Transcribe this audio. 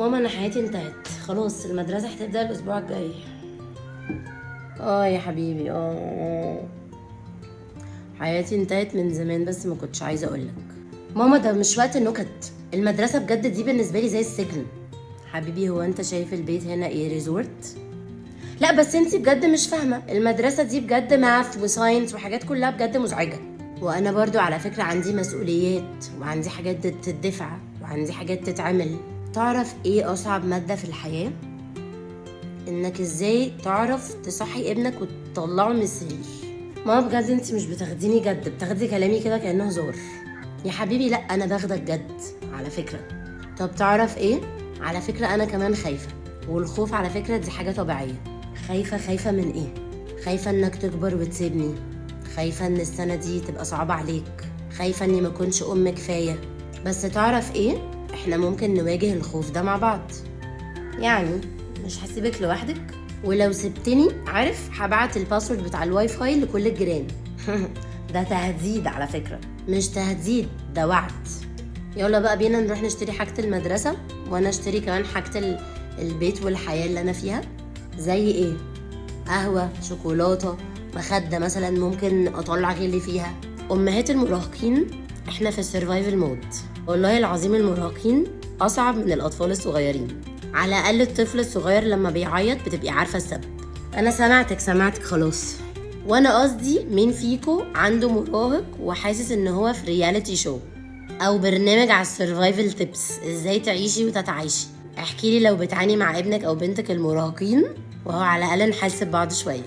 ماما انا حياتي انتهت خلاص، المدرسة هتبدا الاسبوع الجاي. اه يا حبيبي اه، حياتي انتهت من زمان بس ما كنتش عايزه اقولك. ماما ده مش وقت النكت، المدرسة بجد دي بالنسبة لي زي السجن. حبيبي هو انت شايف البيت هنا ايه، resort؟ لا بس انت بجد مش فاهمه، المدرسة دي بجد math و science وحاجات كلها بجد مزعجة. وانا برضو على فكرة عندي مسؤوليات وعندي حاجات تدفع وعندي حاجات تتعمل. تعرف ايه اصعب مادة في الحياة؟ انك ازاي تعرف تصحي ابنك وتطلعه من السرير. ماما بجد انت مش بتاخديني جد، بتاخدي كلامي كده كانه هزار. يا حبيبي لا انا باخدك جد على فكرة. طب تعرف ايه؟ على فكرة انا كمان خايفة، والخوف على فكرة دي حاجة طبيعية. خايفة، خايفة من ايه؟ خايفة انك تكبر وتسيبني، خايفة ان السنة دي تبقى صعبة عليك، خايفة اني ما اكونش ام كفاية. بس تعرف ايه؟ احنا ممكن نواجه الخوف ده مع بعض. يعني مش هسيبك لوحدك، ولو سبتني عارف هبعت ال password بتاع الواي فاي لكل الجيران. ده تهديد على فكرة، مش تهديد ده وعد. يلا بقى بينا نروح نشتري حاجة المدرسة، وانا اشتري كمان حاجة البيت والحياة اللي انا فيها. زي ايه؟ قهوة، شوكولاتة، مخدة مثلا ممكن اطلع غلي فيها. امهات المراهقين احنا في ال survival mode. والله العظيم المراهقين اصعب من الاطفال الصغيرين. على الاقل الطفل الصغير لما بيعيط بتبقي عارفة السبب. انا سمعتك، سمعتك خلاص. وانا قصدي مين فيكو عنده مراهق وحاسس ان هو في reality show او برنامج على ال survival tips، ازاي تعيشي وتتعايشي؟ احكي لي لو بتعاني مع ابنك او بنتك المراهقين، وهو على الاقل نحس ببعض شوية.